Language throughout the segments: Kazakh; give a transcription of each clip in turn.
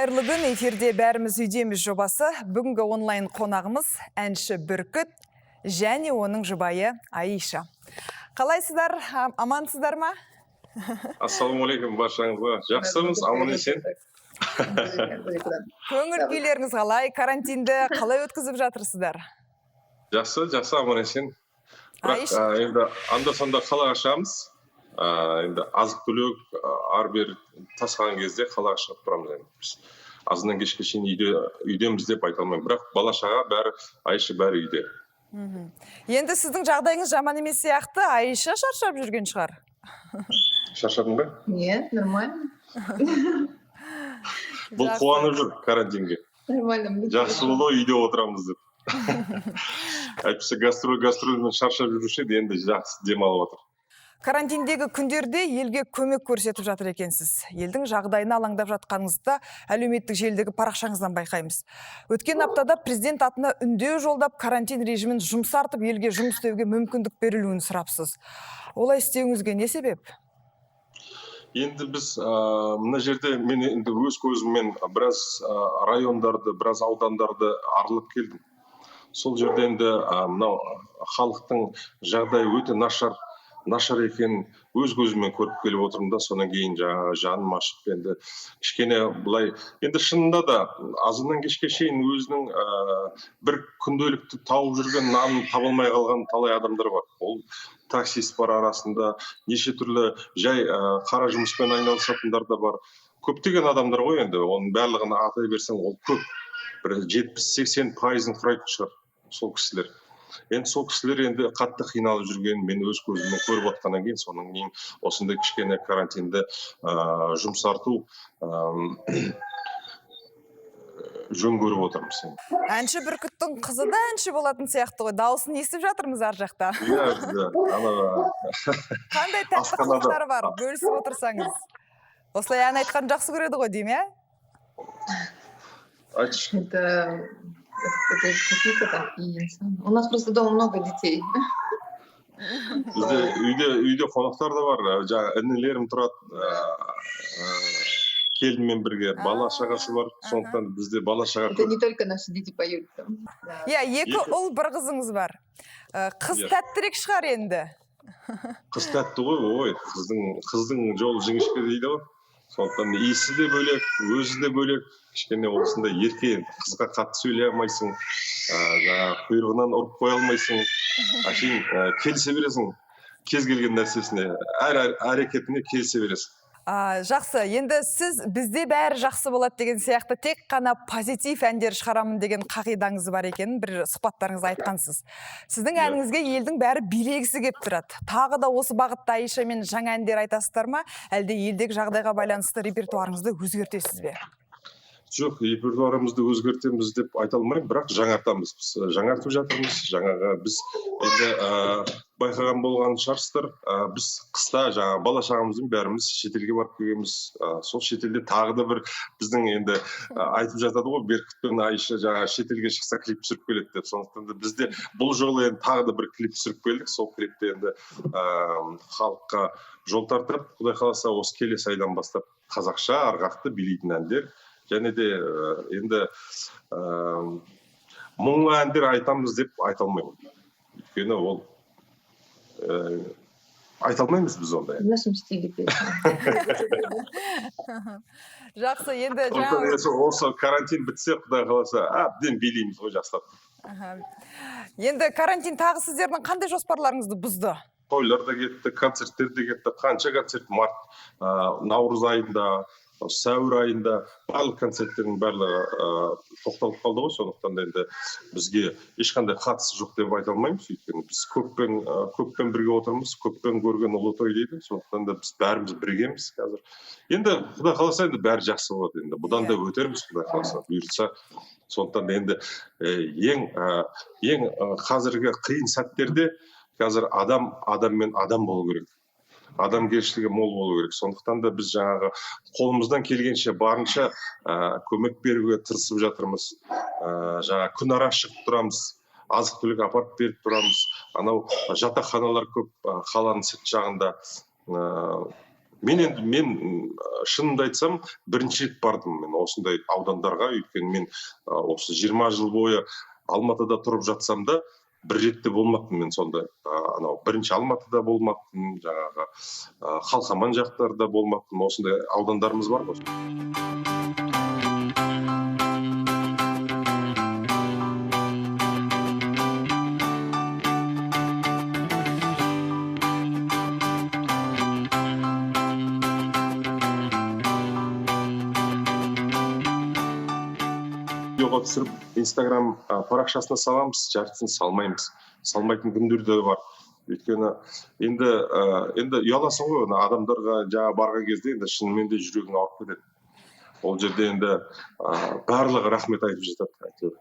Қайырлы күн! Эфирде «Бәріміз үйдеміз» жобасы. Бүгінгі онлайн қонағымыз — әнші Бүркіт және оның жұбайы Аиша. Қалайсыздар? Амансыздар ма? Ассалаумағалейкум баршаңызға! Жақсымыз, аман есен. Көңіл күйлеріңіз қалай? Карантинді қалай өткізіп жатырсыздар? Жақсы, жақсы, аман есен, бірақ Аиша. Енді анда санда қалаға шығамыз. Енді азық түлік ары бері тасыған кезде қалаға шығып тұрамыз. Енді біз азаннан кешке шейін үйдеміз деп айта алмаймын, бірақ бала шаға бәрі, Айша, бәрі үйде. Енді сіздің жағдайыңыз жаман емес сияқты, Аиша шаршап жүрген шығар. Шаршадың ба? Нет, нормально. Бұл Жақсы. қуанып жүр карантинге. Нормально. Жақсы болды ғой, үйде отырамыз деп. Әйтпесе гастрольмен шаршап жүруші еді, енді жақсы демалып отыр. Карантиндегі күндерде елге көмек көрсетіп жатыр екенсіз. Елдің жағдайына алаңдап жатқаныңызды әлеуметтік желідегі парақшаңыздан байқаймыз. Өткен аптада президент атына үндеу жолдап, карантин режимін жұмсартып, елге жұмыс істеуге мүмкіндік берілуін сұрапсыз. Олай істеуіңізге не себеп? Енді біз мына жерде мен енді өз көзіммен біраз райондарды, біраз аудандарды аралап келдім. Сол жерде енді мынау халықтың жағдайы өте нашар екенін өз көзіммен көріп келіп отырмын да. Содан кейін жаңағы жаным ашып, енді кішкене былай, енді шынында да азаннан кешке шейін өзінің бір күнделікті тауып жүрген нанын таба алмай қалған талай адамдар бар. Ол таксист бар арасында, неше түрлі жай қара жұмыспен айналысатындар да бар. Көптеген адамдар ғой енді, оның барлығын атай берсең, ол көп, бір 70-80 пайызын құрайтын шығар сол кісілер. Енді сол кісілер енді қатты қиналып жүргенін мен өз көзіммен көріп отқаннан кейін, содан кейін осындай кішкене карантинді жұмсарту жөн көріп отырмыз енді. Әнші Бүркіттің қызы да әнші болатын сияқты ғой, дауысын естіп жатырмыз ар жақта. Иә, ана. Қандай тәтті қылықтары бар, бөлісіп отырсаңыз? Осылай ән айтқанды жақсы көреді ғой деймін, иә? Айтшы. Это какие-то там и инсан. У нас просто дома много детей. Бізде үйде қонақтар да бар, жаңағы інілерім тұрады, келінмен бірге бала шағасы бар, сондықтан бізде бала шаға Это көп. не только наши дети поют там. Да. Иә, екі Екі. ұл, бір қызыңыз бар. Қыз тәттірек шығар енді. Қыз тәтті ғой. Ой, қыздың жолы жіңішке дейді ғой, сондықтан иісі де бөлек, өзі де бөлек, кішкене осындай ерке. Енді қызға қатты сөйлей алмайсың, жаңағы құйрығынан ұрып қоя алмайсың, әшейін келісе бересің кез келген нәрсесіне, әр әрекетіне келісе бересің. Жақсы, енді сіз «бізде бәрі жақсы болады» деген сияқты тек қана позитив әндер шығарамын деген қағидаңыз бар екенін бір сұхбаттарыңызда айтқансыз. Сіздің әніңізге елдің бәрі билегісі келіп тұрады. Тағы да осы бағытта Аишамен жаңа әндер айтасыздар ма, әлде елдегі жағдайға байланысты репертуарыңызды өзгертесіз бе? Жоқ, репертуарымызды өзгертеміз деп айта алмаймын, бірақ жаңартамыз. Біз жаңартып жатырмыз. Жаңағы біз енді байқаған болған шығарсыздар, біз қыста жаңағы бала шағамызбен бәріміз шетелге барып келгенбіз. Сол шетелде тағы да бір біздің енді айтып жатады ғой, Беркіт пен Айша жаңағы шетелге шықса, клип түсіріп келеді деп. Сондықтан да бізде бұл жолы енді тағы да бір клип түсіріп келдік. Сол клипті енді халыққа жол тартып, құдай қаласа, осы келесі айдан бастап қазақша ырғақты билейтін әндер және де енді мұңлы әндер айтамыз деп айта алмаймын, өйткені ол айта алмаймыз біз ондай. В нашем стиле песни. Жақсы, енді Сондықтан жаңа енді осы карантин бітсе, құдай қаласа, әбден билейміз ғой жақсылап. Енді карантин тағы сіздердің қандай жоспарларыңызды бұзды? Тойлар да кетті, концерттер де кетті. Қанша концерт март, наурыз айында, сәуір айында барлық концерттердің барлығы тоқталып қалды ғой. Сондықтан да енді бізге ешқандай қатысы жоқ деп айта алмаймыз, өйткені біз көппен бірге отырмыз. Көппен көрген ұлы той дейді, сондықтан да біз бәріміз біргеміз қазір. Енді құдай қаласа, енді бәрі жақсы болады, енді бұдан да өтерміз, құдай қаласа, бұйыртса. Сондықтан да енді ең ең қазіргі қиын сәттерде қазір адам адаммен адам болу керек, адамгершілігі мол болу керек. Сондықтан да біз жаңағы қолымыздан келгенше, барынша көмек беруге тырысып жатырмыз. Жаңа күнара шығып тұрамыз, азық түлік апарып беріп тұрамыз. Анау жатақханалар көп, қаланың сырт жағында. Мен енді шынымды айтсам, бірінші рет бардым мен осындай аудандарға, өйткені мен осы 20 жыл бойы Алматыда тұрып жатсам да, бір ретте болмаппын мен сонда. Анау бірінші Алматыда болмаппын, жаңағы Қалқаман жақтарда болмаппын, осындай аудандарымыз бар ғой. Видеоға түсіріп Инстаграм парақшасына саламыз, жартысын салмаймыз. Салмайтын күндер де бар. Өйткені енді ұяласың ғой, ана адамдарға жаңа барған кезде енді шынымен де жүрегің ауырып кетеді. Ол жерде енді барлығы рахмет айтып жатады әйтеуір.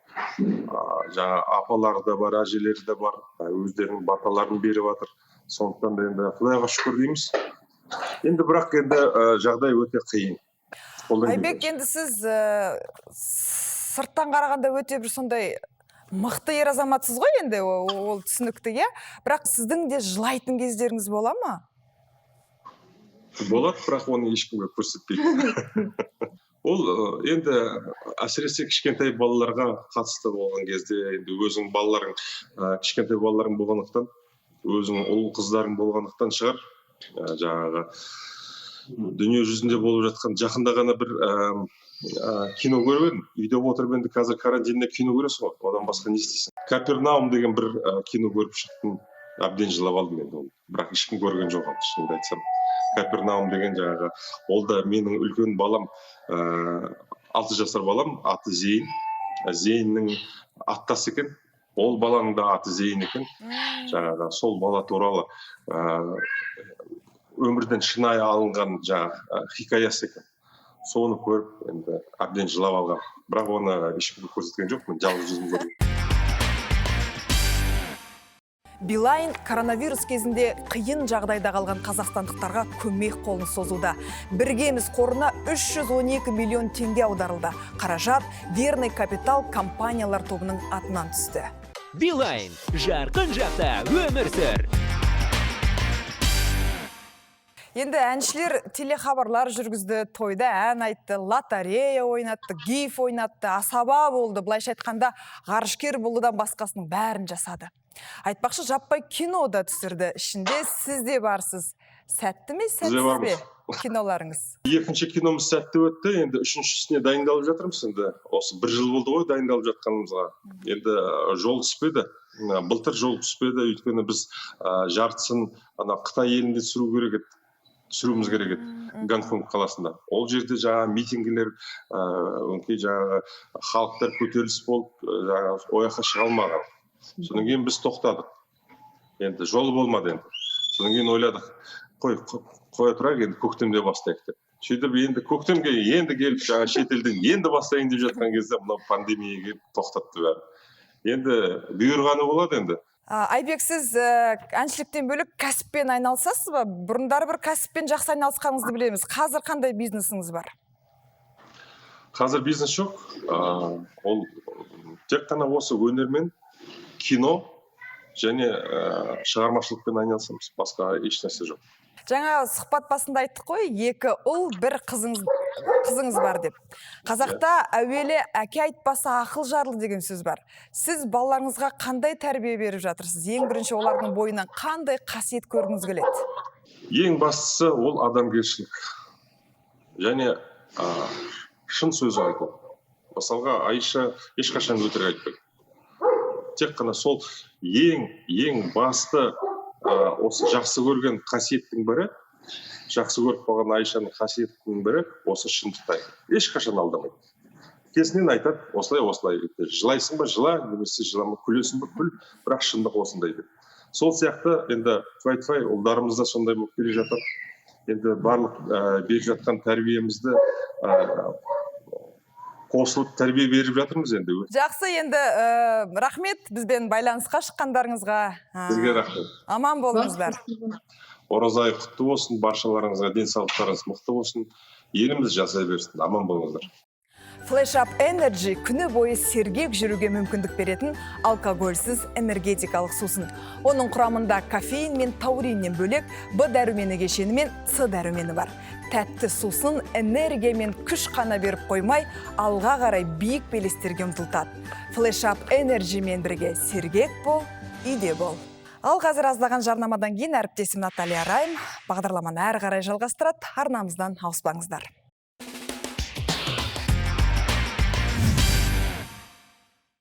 Жаңа апалары да бар, әжелері де бар, өздерінің баталарын беріп жатыр. Сондықтан да енді Құдайға шүкір дейміз. Енді бірақ енді жағдай өте қиын. Қолдан Айбек, келгенше. енді сіз сырттан қарағанда өте бір сондай мықты ер азаматсыз ғой енді, ол түсінікті, иә? Бірақ сіздің де жылайтын кездеріңіз бола ма? Болады, бірақ оны ешкімге көрсетпейді. Ол енді әсіресе кішкентай балаларға қатысты болған кезде, енді өзің балаларың, кішкентай балаларың болғандықтан, өзің ұл қыздарың болғандықтан шығар, жаңағы дүние жүзінде болып жатқан жақында ғана бір кино көріп едім. Үйде отырып енді қазір карантинде кино көресің ғой, одан басқа не істейсің? Капернаум деген бір кино көріп шықтым, әбден жылап алдым енді оны. Бірақ ешкім көрген жоқ оны, шынымды айтсам. Капернаум деген жаңағы, ол да менің үлкен балам, 6 жасар балам, аты Зейін. Зейіннің аттасы екен. Ол баланың да аты Зейін екен. Жаңағы сол бала туралы, өмірден шынайы алынған жаңағы хикаясы екен. Соны көріп енді әбден жылап алғам. Бірақ оны ешкімге көрсеткен жоқпын, жалғыз өзім көрдім. Билайн коронавирус кезінде қиын жағдайда қалған қазақстандықтарға көмек қолын созуда. Біргеміз қорына 312 миллион теңге аударылды. Қаражат Верный Капитал компаниялар тобының атынан түсті. Билайн, жарқын жақта өмір сүр. Енді әншілер телехабарлар жүргізді, тойда ән айтты, лотерея ойнатты, гиф ойнатты, асаба болды. Былайша айтқанда, ғарышкер болудан басқасының бәрін жасады. Айтпақшы, жаппай кино да түсірді. Ішінде сіз де барсыз. Сәтті ме, Біз де сәтсіз бе бармыз. киноларыңыз? Екінші киномыз сәтті өтті, енді үшіншісіне дайындалып жатырмыз енді. Осы бір жыл болды ғой дайындалып жатқанымызға. Енді жол түспеді. Былтыр жол түспеді, өйткені біз жартысын ана Қытай елінде түсіру керек еді. Түсіруіміз керек еді Гонконг қаласында. Ол жерде жаңа митингілер, өңкей жаңағы халықтар көтеріліс болып, жаңағы ол жаққа шыға алмаған. Содан кейін біз тоқтадық. Енді жол болмады енді. Содан кейін ойладық, қоя тұрайық, енді көктемде бастайық деп. Сөйтіп енді көктемге енді келіп, жаңа шетелден енді бастайын деп жатқан кезде мынау пандемия келіп тоқтатты бәрін. Енді бұйырғаны болады енді. Айбек, сіз әншіліктен бөлек кәсіппен айналысасыз ба? Бұрындары бір кәсіппен жақсы айналысқаныңызды білеміз. Қазір қандай бизнесіңіз бар? Қазір бизнес жоқ. Ол тек қана осы өнермен, кино және шығармашылықпен айналысамыз. Басқа еш нәрсе жоқ. Жаңа сұхбат басында айттық қой, екі ұл, бір қызыңыз бар деп. Қазақта әуелі әке айтпаса ақыл жарлы деген сөз бар. Сіз балаларыңызға қандай тәрбие беріп жатырсыз? Ең бірінші олардың бойынан қандай қасиет көргіңіз келеді? Ең бастысы ол адамгершілік. Және шын сөз айту. Мысалға, Айша ешқашан өтірік айтпайды. Тек қана сол ең басты, осы жақсы көрген қасиеттің бірі, жақсы көріп қалған Айшаның қасиетінің бірі осы шындықты айту. Ешқашан алдамайды. Кесінен айтады, осылай, осылай. Жылайсың ба, жыла, немесе жылама, күлесің бе, күл, бірақ шындық осындай деп. Сол сияқты енді тфай-тфай ұлдарымыз да сондай болып келе жатыр. Енді барлық беріп жатқан тәрбиемізді, қосылып тәрбие беріп жатырмыз енді. Жақсы, енді рахмет бізбен байланысқа шыққандарыңызға. Сізге рахмет. Аман болыңыздар. Ораза айы құтты болсын, баршаларыңызға денсаулықтарыңыз мықты болсын, еліміз жасай берсін, аман болыңыздар. Flash Up Energy күні бойы сергек жүруге мүмкіндік беретін алкогольсіз энергетикалық сусын. Оның құрамында кофеин мен тауриннен бөлек Б дәрумені кешені мен С дәрумені бар. Тәтті сусын энергия мен күш қана беріп қоймай, алға қарай биік белестерге ұмтылтады. Flash Up Energy мен бірге сергек бол, үйде бол. Ал қазір аздаған жарнамадан кейін әріптесім Наталья Райм бағдарламаны әрі қарай жалғастырады. Арнамыздан ауыспаңыздар.